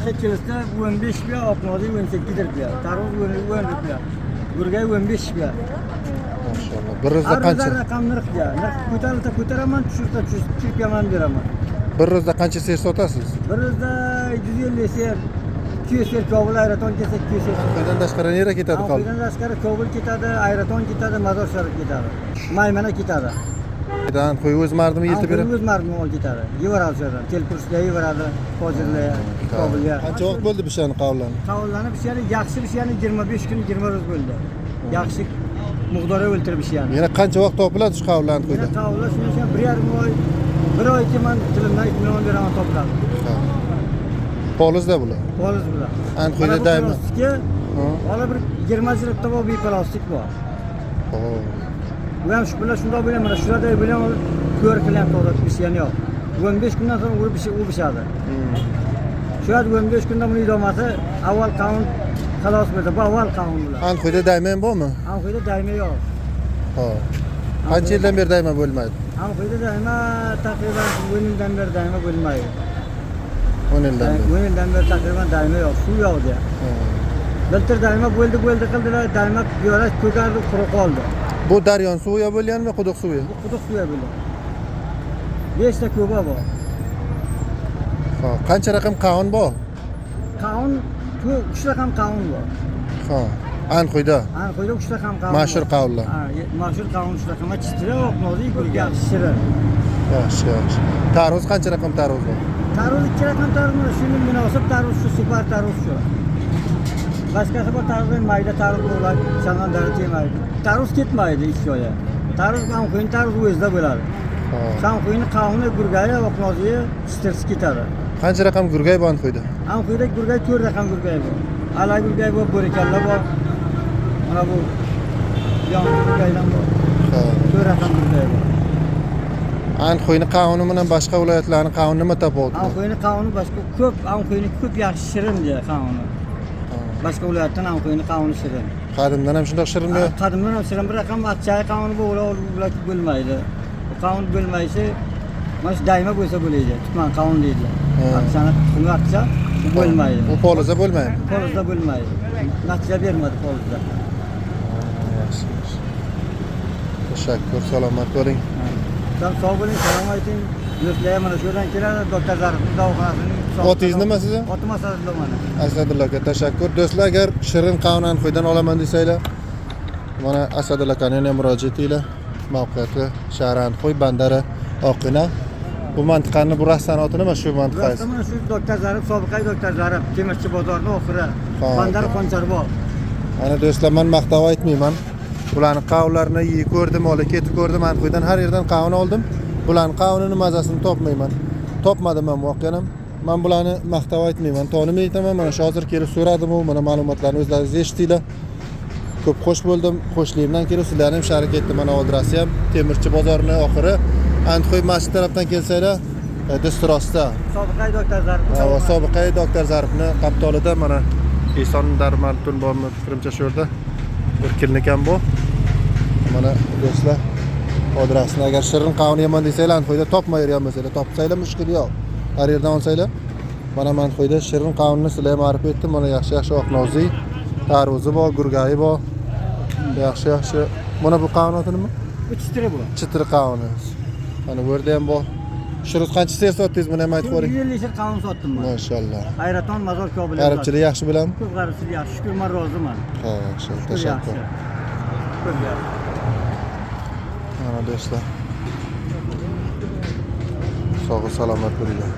Narxi kilosi 15 rupiya, oqnozi 18 rupiya, tarvuz 10 rupiya, gurgay 15 rupiya. Mashalloh. Bir ro'zda Har qancha? raqam nirxga. Nirx ko'tarilsa ko'taraman, tushirsa tushirib ham beraman. Bir ro'zda qancha ser sotasiz? Bir o'zida 150 ser, 200 ser Kobul Ayraton kelsa 200 ser. Xitoydan tashqari qayerga ketadi qoldi? Anxoydan tashqari Kobul ketadi, Ayraton ketadi, Mazor Sharif ketadi. Maymana ketadi. Andxo'y o'z mardimi yetib beradi? O'z mardini olib ketadi. Yeveradi shu yerdan. Kelkurishga yeveradi, Hozirlarga, Kobulga. Qancha vaqt bo'ldi pishani qavlani? Qavullanib pishgani, yaxshi pishgani 25 kun 20 ro'z bo'ldi. Yaxshi miqdorda o'ltirib pishgani. Yana qancha vaqt topiladi shu qavlani Yana Andxo'yda? qavullar shundan so'ng 1,5 oy, bir oy keyin man tilimdan 2 million beraman topiladi. Ha. Polizda bular. Poliz bular. Andxo'yda Mana bu dayma. plastikka Ha. hali bir 20 jirabda bor, bir plastik bor. Hop. Bu ham shu bilan shundoq bo'lgan, mana shularday bo'lgan ko'r qilyapti hozir pishgani yo'q. 15 kundan so'ng u pishadi. Shu 15 kunda buni idomasi avval qavun xalos bo'ldi. Bu avval qavun bular. Andxo'yda dayma ham bormi? Andxo'yda dayma yo'q. Ha. Qancha yildan beri dayma bo'lmaydi? Andxo'yda dayma taqriban 10 yildan beri dayma bo'lmaydi. 10 yildan beri. 10 yildan beri taqriban dayma yo'q, suv yo'q deya. Ha. Biltir dayma bo'ldi, bo'ldi qildilar, dayma piyola ko'kardi, qurib qoldi. Bu daryon suvi yo bo'lganmi, quduq suvi? Bu quduq suvi bo'ldi. 5 ta ko'ba bor. Ha, qancha raqam qavun bor? Qavun, 3 raqam qavun bor. Ha. Andxo'yda. Andxo'yda 3 raqam qavun. Mashhur bor. Qavunlar. Ha, mashhur qavun 3 raqam. Chitira, oqnozi, gurga, shirin. Yaxshi, yaxshi. Tarvuz qancha raqam tarvuz bor? Tarvuz 2 raqam tarvuz mana shuni munosib tarvuz shu super tarvuz shu. Boshqasi bor tarvuz mayda tarvuz ular chandon dari tegmaydi. Tarvuz ketmaydi hech joyga. Tarvuz Andxo'yni tarvuz o'zida bo'ladi. Ha. Andxo'yni qavuni, gurgayi, oqnozi, chitirsi ketadi. Qancha raqam gurgay bor Andxo'yda? Andxo'yda gurgay 4 raqam gurgay bor. Ala gurgay bor, bo'rikalla bor. Mana bu yon gurgaydan bor. Ha. 4 raqam gurgay bor. Andxo'yni qavuni bilan boshqa viloyatlarning qavuni nima tafovut bor? Andxo'yni qavuni boshqa ko'p, Andxo'yni ko'p yaxshi shirin deya qavuni. Boshqa viloyatdan Andxo'yni qavuni shirin. Qadimdan ham shundoq shirinmi? Qadimdan ham shirin bir raqam atchay qavuni bu ular bo'lmaydi. Bu qavun bo'lmaysi mana shu dayma bo'lsa bo'ladi. Tutman qavun deydilar. Atchani tuxumi atcha bu bo'lmaydi. U polizda bo'lmaydi. Polizda bo'lmaydi. Natija bermadi polizda. Yaxshi, yaxshi. Tashakkur, salomat bo'ling. Sen sog' bo'ling, salom ayting. Do'stlar ham mana shu yerdan keladi, doktor Zarifning davoxonasining. Otingiz nima sizni? Otim Asadullo mana. Asadullo aka, tashakkur. Do'stlar, agar shirin qavun Andxo'ydan olaman desanglar, mana Asadullo akani yana murojaat etinglar. Mavqeati shahar Andxo'y, bandari Oqina. Bu mantiqani bu rastani oti nima shu mantiqasi? Rostdan mana shu doktor Zarif, sobiqa doktor Zarif, temirchi bozorning oxiri. Ha, Bandar Qoncharbog'. Mana do'stlar, men maqtov aytmayman. Bularni qavunlarini yeyib ko'rdim, ola ketib ko'rdim. Andxo'ydan har yerdan qavun oldim. Bularni qavunini mazasini topmayman. Topmadim ham voqean. Men bularni maqtov aytmayman. Tonimay aytaman. Mana shu hozir kelib so'radim u, mana ma'lumotlarni o'zlaringiz eshitdinglar. Ko'p xush bo'ldim. Xushligimdan kelib sizlarni ham sharik etdim. Mana adrasi ham Temirchi bozorini oxiri. Andxo'y masjid tarafdan kelsanglar, Distrosda. Sobiqa doktor Zarif. Va sobiqa doktor Zarifni qaptolida mana Eson Darmartun bormi fikrimcha shu yerda bir klinikam bu. Mana do'stlar, adrasini agar shirin qavun yeyman desanglar, Andxo'yda topmay yurgan bo'lsanglar, topsanglar mushkul yo'q. Har yerdan olsanglar, mana Andxo'yda shirin qavunni sizlarga ma'rif etdim. Mana yaxshi yaxshi oqnozi, tarvuzi bor, gurgayi bor. Yaxshi yaxshi. Mana bu qavun oti nima? Bu chitiri bu. Chitri qavuni. Mana bu yerda ham bor. Shurut qancha ser sotdingiz? Buni ham aytib yuboring. 150 ser qavun sotdim man. Mashalloh. Ayraton Mazor Kobul. G'aribchilik yaxshi bilan? Ko'p g'aribchilik yaxshi. Shukur, men roziman. Ha, yaxshi. Shukur Tashakkur. yaxshi. Ko'p yaxshi. Mana do'stlar. Sog' salomat bo'linglar.